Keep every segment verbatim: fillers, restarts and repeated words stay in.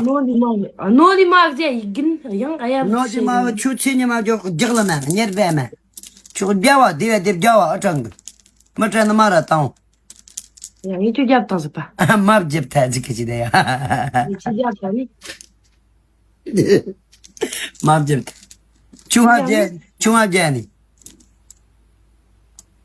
ནོ་ལི་མ་ནོ་ལི་མ་ཟེ་ཡི་གིན་ཡང་ཨ་ཡ་ནོ་ལི་མ་བ་ཆུ་ཚི་ཉི་མ་རྒྱག་རྒྱག་ལ་མ་གཉེར་བས་མ། ཆུ་རྒྱ་བ་དེ་བས་དེ་རྒྱ་བ་ཨ་ཀྲང་གི། མི་དྲན་ན་མ་ར་བཏང་། ཡ་ངས་ཆུ་རྒྱབ་བཏང་ཟེར་པ། མ་བརྒྱབ་ཐལ་ཟིག་གི་ཅི་དེ་ཡ། ངས་ཆུ་རྒྱབ་བཏང་ནི། མ་བརྒྱབ་ཐལ། ཆུ་མ་བརྒྱབ་ཆུ་མ་བརྒྱབ་ནི།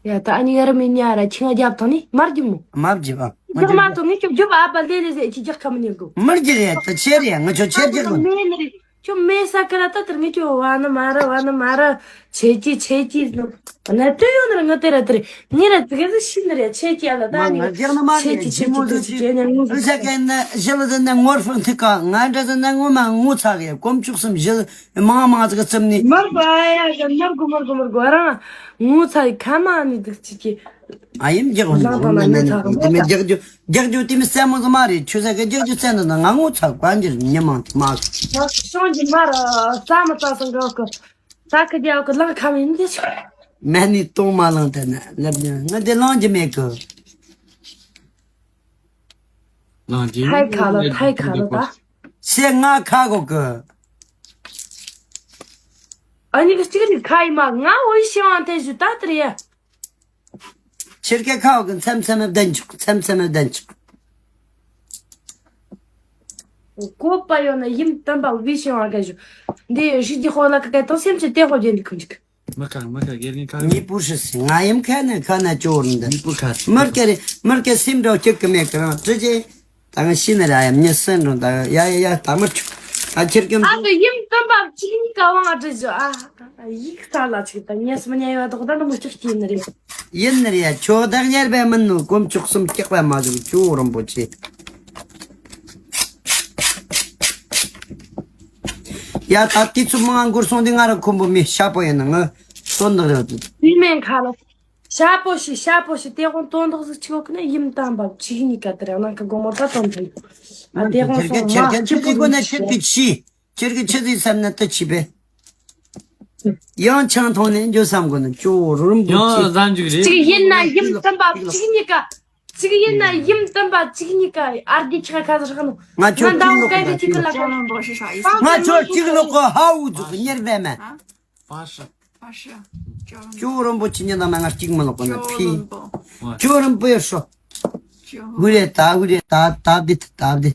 ཡ་ད་ཨ་ནི་ཡར་མི་ཉ་ར་ཆིང་རྒྱབ་ཐང་ནི་མར་རྒྱུ་མོ། མ་བརྒྱབ་ཨ། མ་རྒྱུ་མ་ཐོང་ངི་ཁྱོད་རྒྱུ་ཨ་པ་ལེ་ལེ་ཟེ་ཅི་རྒྱག་ཁ་མི་ཉན་གོ། མར་རྒྱུ་རེད་ད་ཆེ་རེད་ང་ཆོ་ཆེ་རྒྱག་གོ། མེ་ནི་རེད་ཁྱོད་མེ་ས་ཀ་ར་ད་དེར་ངི་ཁྱོད་བ་ནི་མ་ར་བ་ནི་མ་ར་ཆེ་ཅི་ཆེ་ཅི་ནི་ན་ཏུ་ཡོ་ནི་ར་ངི་དེ་ར་དེ་རེད་ངི་ར་དེ་ག་ཟི་ཤི་ནི་རེད་ཆེ་ཅི་ཨ་ལ་ད་ནི་ང་རྒྱག་ནི་མ་ཆེ་རེད་ཅི་ཆེ་ཅི་དེ་ཅི་ཅི་ནི་ངུ་ཟི་ཨུ་ས་ཀ་ནི་ཞི་ལ་ཟི་ནི་ངོར་ཧྥང་ཐི་ཀ་ང་འདྲ་ཟི་ནི་ངོ་མ་ངུ་ཚ་གི་གོམ་བཅུ་གསུམ་བཞི། མང་མང་ཟིག་གི་ཙམ་ནི། མར་པ་ཡ་ཡ་མར་གོ་མར་གོ་མར་གོ་རང་ངོ་ཚ་ཡི་ཁ་མ་ནི་དུག་ཅིག་གི། ཨ་ཡིན་རྒྱག་ནི་ལང་དང་ལ་ངོ་ཚ་གི་དེ་མི་རྒྱག་རྒྱུ་རྒྱག་རྒྱུ་དེ་མི་སེ་མོ་ཟིག་མ་རེད་ཆུ་ས་གི་རྒྱག་རྒྱུ་སེ་ནི་ན་ང་ངོ་ཚ་ག་འགྱུར་ཉི་མང་དུ་མ་སོང་། ཤོང་གི་མར་ས་མི་ཚ་སང་གི་ཨོ་གི་ས་གི་རྒྱ་ཨོ་གི་ལང་ཁ་མི་ཡིན་དེ་ཆུ། མ་ནི་གཏོང་མ་ལང་དེ་ན་ལབ་ནི་ང་དེ་ལང་རྒྱུ་མེད་གི། ལང་རྒྱུ་ཐའི་ཁ་ལ་ཐའི་ཁ་ལ་ད། སེ་ང་ཁ་གོ་གི། ཨ་ནི་གཅིག་ནི་ཁ་ཡི་མ་ང་འོ་ཡི་ཤེས་བ་དེ་ཞུ་ད་དེ་རེད། ཕྱིར་ཀའི་ཁ་འོ་གི་མཚམས་མཚམས་མི་བདེན་ཆོག་མཚམས་མཚམས་མི་བདེན་ཆོག་བཀོད་པ་ཡོད་ན་ཡིན་བསྟན་པ་བི་ཤེས་བ་ག་ཞུ། འདི་རིགས་ཀྱི་ཧོ་ལ་ཀ་ཀའི་ཏོ་སེམས་ཀྱི་ཏེ་ཧོ་རྒྱན་འདི་ཁུན་ཅིག་མི་ཁ་མི་ཁ་དགེ་རྒན་ཁ་ཉི་པུ་ཧྲི་སི་ང་ཡིན་ཁ་ནི་ཁ་ན་ཅོར་འདི་ཉི་པུ་ཁ་སི་མར་ཀེ་རེ་མར་ཀེ་སིམ་འགྲོ་སྐྱིད་གི་མེད་གི་རང་ཅི་ཅི། ད་ང་ཤི་ནི་ར་ཡ་མྱི་སེན་རུང་ད་ཡ་ཡ་ཡ་ད་མར་ཆུ་ད་ཁྱེར་གི་ཨ་ཏོ་ཡིམ་སྟོན་པ་གཅིག་གཉིས་ཀ་དབང་ཨ་ཏི་ཞོ་ཨ་ཡིག་ས་ལ་ཅིག་ད་ཉེས་མི་ཉེས་ཡོད་དོག་ད་ནི་མི་ལྕོགས་ཀྱི་ཡིན་ནི་རེད། ཡིན་ནི་རེད་ཡ་ཁྱོད་ད་ཉར་བས་མིན་ནོ་གོམ་བཅུ་གསུམ་སྐྱག་པ་མ་བཟུང་ཅོ་རིན་པོ་ཆེ། ཡ་ད་དུས་ཚོད་མང་འགོར་སོང་དུས་ང་རང་ཁོམ་པོ་མི་ཤ་པོ་ཡིན་ན་ང་སོན་འདི་རེད། བི་མེན་ཁ་ལ། ཤ་པོ་ཞིག་ཤ་པོ་ཞིག་དེ་དགོང་དོན་དག་ཟིག་ཆོག་གི་ན་ཡིམ་དམ་པ་ཆིག་གཉིས་ཀ་དེ་རང་ནང་གི་དགོང་མོ་ད་དོན་དག་ཨ་དེ་དགོང་ཁྱེར་གི་སོང་ཁྱེར་མ་གི་ཁྱེར་གི་སྒོ་ན་ཁྱེར་གི་ཆི་ཁྱེར་གི་ཆི་ཟིག་བསམ་ན་ཏི་ཆི་པེ། ཡང་ཆང་འཐུང་ནས་འགྱོ་བསམ་གོ་ན་ཅོ་རུམ་འགྱོ་ཡང་ཆི། བཟའ་འཇུག་རེད། གཅིག་ཡིན་ན་ཡིམ་དམ་པ་གཅིག་གཉིས་ཀ་གཅིག་ཡིན་ན་ཡིམ་དམ་པ་གཅིག་གཉིས་ཀ་ཨར་གི་ཆ་ཁ་ཟིག་ཧ་ནོ་ང་ཁྱོད་ང་ཟླ་བ་སྐད་གི་ཆིག་གི་ལ་ཁ་ང་ཁྱོད་གཅིག་ལོག་གོ་ཧ་འུ་ཛུག་གཉེར་བས་མེད། ཧྥ་ཧྲི། ཧྥ་ཧྲི། ཅོ་རིན་པོ་ཆེ་ཉིད་དང་མ་ང་གཅིག་མི་ལོག་གོ་ན་ཕི། ཅོ་རིན་པོ། ཅོ་རིན་པོ་ཡོད་ཤོ། ཅོ། ཧུ་རེ་ད་ཧུ་རེ་ད་ད་བི་ད་བི།